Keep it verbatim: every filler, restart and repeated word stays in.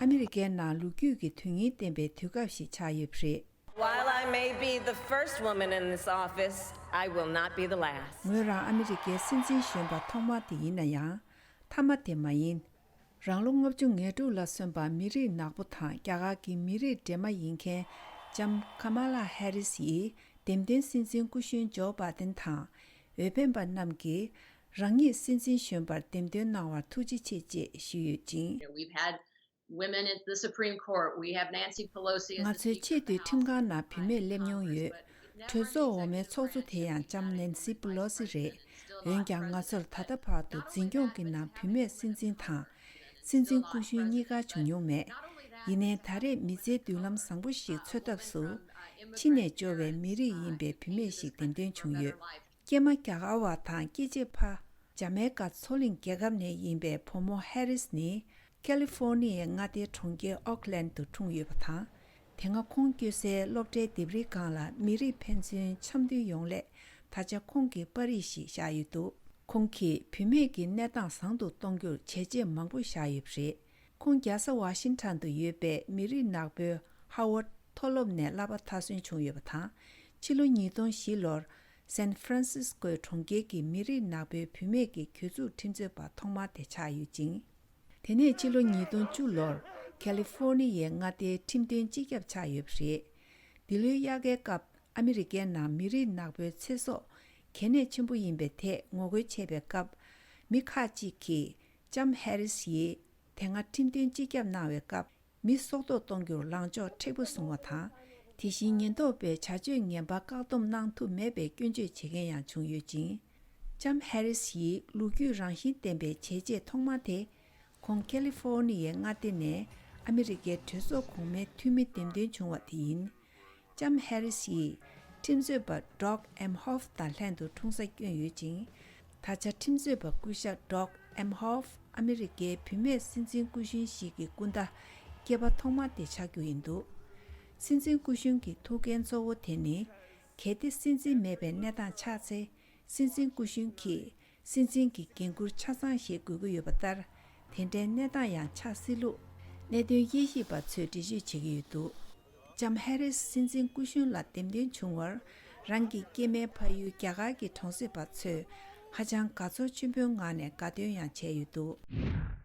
ཨ་མི་རི་ཀའི་ནང་ལོ་རྒྱུས་ཀྱི་དོན་སྙིང་ལྡན་པའི་དུས་སྐབས་ཤིག་ཆགས་ཡོད་པ་རེད། While I may be the first woman in this office, I will not be the last. ངོས་རང་ཨ་མི་རི་ཀའི་སྲིད་འཛིན་གཞོན་པ་ཐོག་མ་དེ་ཡིན་ན་ཡང་། མཐའ་མ་དེ་མ་ཡིན། རང་ལོ་ལྔ་བཅུ་ང་དྲུག་ལ་སོན་པ་མི་རིགས་ནག་པོ་དང་རྒྱ་གར་གྱི་མི་རིགས་འདྲེས་མ་ཡིན་མཁན་ལྕམ་ཁ་མ་ལ་ཧེ་རིས་ཡིས་འདེམས་ཐོན་སྲིད་འཛིན་སྐུ་གཞོན་ཇོ་བྷ་དན་དང་། འོས་འཕེན་པ་རྣམས་ཀྱིས་རང་ཉིད་སྲིད་འཛིན་གཞོན་པར་འདེམས་ཐོན་གནང་བར་ཐུགས་རྗེ་ཆེ་ཅེས་ཞུས་ཡོད་ཅིང་། We've had women at the Supreme Court. We have Nancy Pelosi as the ང་ཚོའི་ཆེས་མཐོའི་ཁྲིམས་ཁང་ནང་བུད་མེད་སླེབས་མྱོང་ཡོད། གྲོས་ཚོགས་འོག་མའི་ཚོགས་གཙོ་དེ་ཡང་ལྕམ་ནན་སི་པི་ལོ་སི་རེད། འོན་ཀྱང་ང་ཚོར་ད་ལྟ་བར་དུ་འཛིན་སྐྱོང་གི་ནང་བུད་མེད་སྲིད་འཛིན་དང་། སྲིད་འཛིན་སྐུ་གཞོན་གཉིས་ཀ་བྱུང་མྱོང་མེད། ཡིན་ནའི་ད་རེས་མི་ཚེའི་མདུན་ལམ་བཟང་པོ་ཞིག་འཚོལ་ཐབས་སུ། ཕྱི་ནས་འབྱོར་བའི་མི་རིགས་ཡིན་པའི་བུད་མེད་ཞིག་འདེམས་ཐོན་བྱུང་ཡོད། སྐྱེས་མ་རྒྱ་གར་བ་དང་སྐྱེས་ཆེན་ཕ། ཇ་མའི་ཀ་མཚོ་གླིང་རྒྱལ་ཁབ་ནས་ཡིན་པའི་བུ་མོ་ཧེ་རིས་ནི། ཁ་ལི་ཧྥོར་ནི་ཡའི་མངའ་སྡེའི་གྲོང་ཁྱེར་ཨོག་ལན་དུ་འཁྲུངས་ཡོད་པ་དང་། དེ་སྔ་ཁོང་སྐྱོད་སའི་སློབ་གྲྭའི་ལྡེབས་རིས་སྒང་ལ་མི་རིགས་ཕན་ཚུན་འཆམ་མཐུན་ཡོང་སླད་ད་ཆ་ཁོང་གིས་པར་རིས་ཤིག་བཞག་ཡོད་འདུག་ཁོང་གིས་བུད་མེད་ཀྱི་གནས་སྟངས་བཟང་དུ་གཏོང་རྒྱུར་བྱས་རྗེས་མང་པོ་བཞག་ཡོད་པ་རེད། ཁོང་རྒྱལ་ས་ཝ་ཤིང་ཊོན་དུ་ཡོད་པའི་མི་རིགས་ནག་པོའི་ཧ་ཝར་མཐོ་སློབ་ནས་བསླབ་པ་མཐར་སོན་བྱུང་ཡོད་པ་དང་། ཕྱི་ལོ་ཉིས་སྟོང་བཞི་ལོར་སན་ཧྥ་རན་སིས་ཀོའི་གྲོང་ཁྱེར་གྱི་མི་རིགས་ནག་པོའི་བུད་མེད་ཀྱི་གྱོད་འཛུགས་ཁྲིམས་རྩོད་པ་ཐོག་མ་དེ་ཆགས་ཡོད་ཅིང་། དེ་ནས་ཕྱི་ལོ་ཉིས་སྟོང་བཅུ་ལོར་ཁ་ལི་ཧྥོར་ནི་ཡའི་མངའ་སྡེའི་ཁྲིམས་དོན་སྤྱི་ཁྱབ་ཆགས་ཡོད་པ་རེད། འདི་ལོའི་དབྱར་ཁའི་སྐབས་ཨ་མི་རི་ཀའི་ནང་མི་རིགས་ནག་པོའི་ཚེ་སྲོག་གལ་གནད་ཆེན་པོ་ཡིན་པའི་ཐད་ངོ་རྒོལ་བྱས་པའི་སྐབས། མི་ཁག་ཅིག་གིས་ལྕམ་ཧེ་རིས་ཡིས་དེ་སྔ་ཁྲིམས་དོན་སྤྱི་ཁྱབ་གནང་བའི་སྐབས། མི་སྲོག་ཐོག་གཏོང་རྒྱུར་ལངས་ཕྱོགས་མཁྲེགས་པོ་བཟུང་བ་དང་། དེ་བཞིན་ཉེན་རྟོག་པས་བྱ་སྤྱོད་ངན་པ་བཀག་སྡོམ་གནང་ཐུབ་མེད་པའི་སྐྱོན་བརྗོད་བྱེད་མཁན་ཡང་བྱུང་ཡོད་ཅིང་། ལྕམ་ཧེ་རིས་ཡི་ལོ་རྒྱུས་རང་བཞིན་ལྡན་པའི་བྱས་རྗེས་ཐོག་མ་དེ། ཁོང་ཁ་ལི་ཧྥོར་ནི་ཡའི་མངའ་སྡེ་ནས་ཨ་མི་རི་ཀའི་གྲོས་ཚོགས་གོང་མའི་འཐུས་མི་འདེམས་ཐོན་བྱུང་བ་དེ་ཡིན། ལྕམ་ཧེ་རིས་ཡིས་ཁྲིམས་རྩོད་པ་ཌོག་ཨེམ་ཧོབ་དང་ལྷན་དུ་འཁྲུངས་ས་བསྐྱོན་ཡོད་ཅིང་། ད་ཆ་ཁྲིམས་རྩོད་པ་སྐུ་ཞབས་ཌོག་ཨེམ་ཧོབ་ཨ་མི་རི་ཀའི་བུད་མེད་སྲིད་འཛིན་སྐུ་གཞོན་ཞིག་གི་སྐུ་ཟླ་སྐྱེས་པ་ཐོག་མ་དེ་ཆགས་རྒྱུ་ཡིན་འདུག་སྲིད་འཛིན་སྐུ་གཞོན་གྱི་ཐུགས་འགན་གཙོ་བོ་དེ་ནི། གལ་ཏེ་སྲིད་འཛིན་མེད་པའི་གནས་སྟངས་ཆགས་ཚེ། སྲིད་འཛིན་སྐུ་གཞོན་གྱིས་སྲིད་འཛིན་གྱི་འགན་འཁུར་ཆ་ཚང་བཞེས་དགོས་ཀྱི་ཡོད་པ་ལྟར། དེ་འདྲའི་གནས་སྟངས་ཡང་ཆགས་སྲིད་ལུགས། གནད་དོན་དབྱེ་ཞིབ་པ་ཚོས་འགྲེལ་བརྗོད་བྱེད་ཀྱི་ཡོད་འདུག་ལྕམ་ཧེ་རིས་སྲིད་འཛིན་སྐུ་གཞོན་ལ་འདེམས་ཐོན་བྱུང་བར། རང་གི་སྐྱེས་མའི་ཕ་ཡུལ་རྒྱ་གར་གྱི་གྲོང་གསེབ་པ་ཚོས་ཧ་ཅང་དགའ་ཚོར་ཆེན་པོའི་ངང་ནས་དགའ་སྟོན་ཡང་བྱས་ཡོད་འདུག